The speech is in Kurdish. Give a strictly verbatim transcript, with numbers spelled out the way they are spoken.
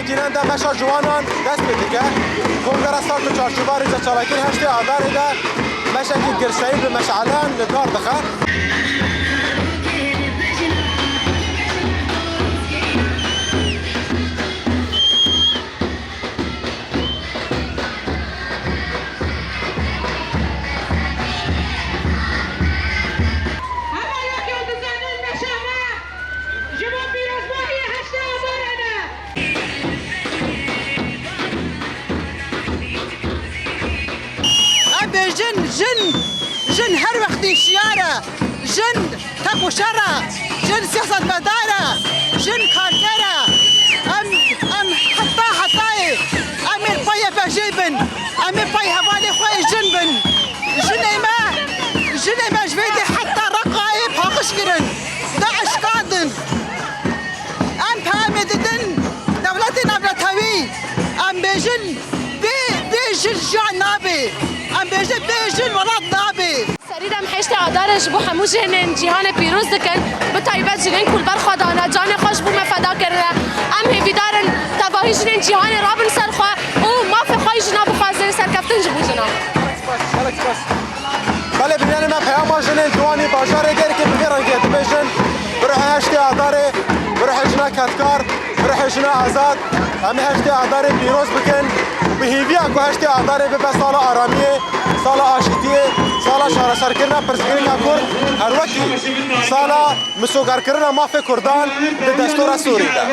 Tînan de meşa ciwanan dest pê dike. Kongre sal bi çarçoba rêzeçalankirin heştê Adarê de meşekî girseyî bi meşaleyan li dar dixe. Hema yek ya dizanin meşa me ji bo pîrozbahiyê heştê Adarê de. Em bêjin jin, jin her wextî şiyar e. Jin tekoşer e, jin siyasetmedar e, jin karker e. Em, em heta hetayê em ê payê vejê bin. Em ê payê hevalê xwe ê jin bin. Jinê me, jinê me ji vê dê heta Reqayê paqij kirin. Daiş kandin. Em peyamê didin dewletê navnetewî. Em bêjin bê, bê jin jiyan nabe. Em bêjin bê jin welat nabe. Serî de em heştê Adarê ji bo hemû jinên cîhanê pîroz dikin. Bi taybet jinên ku li ber xwe dane, canê xwe ji bo me feda kirine. Em hêvîdar in tevahî jinên cîhanê rabin ser xwe û mafê xwe yî jina bixwazin, serkeftin ji bo jinan. Belê, binêrê me peyama jinên ciwanî bajarê Dêrikê bi vê rengê dibêjin: bi ruhê heştê Adarê, bi ruhê jina kedkar, bi ruhê jina azad, em ê heştê Adarê pîroz bikin. Bi hêviya ku heştê Adarê bibe sala aramiyê, sala aşîtiyê, sala çareserkirina pirsgirêka Kurd, her wekî sala misogerkirina mafê Kurdan di destûra Sûrî de.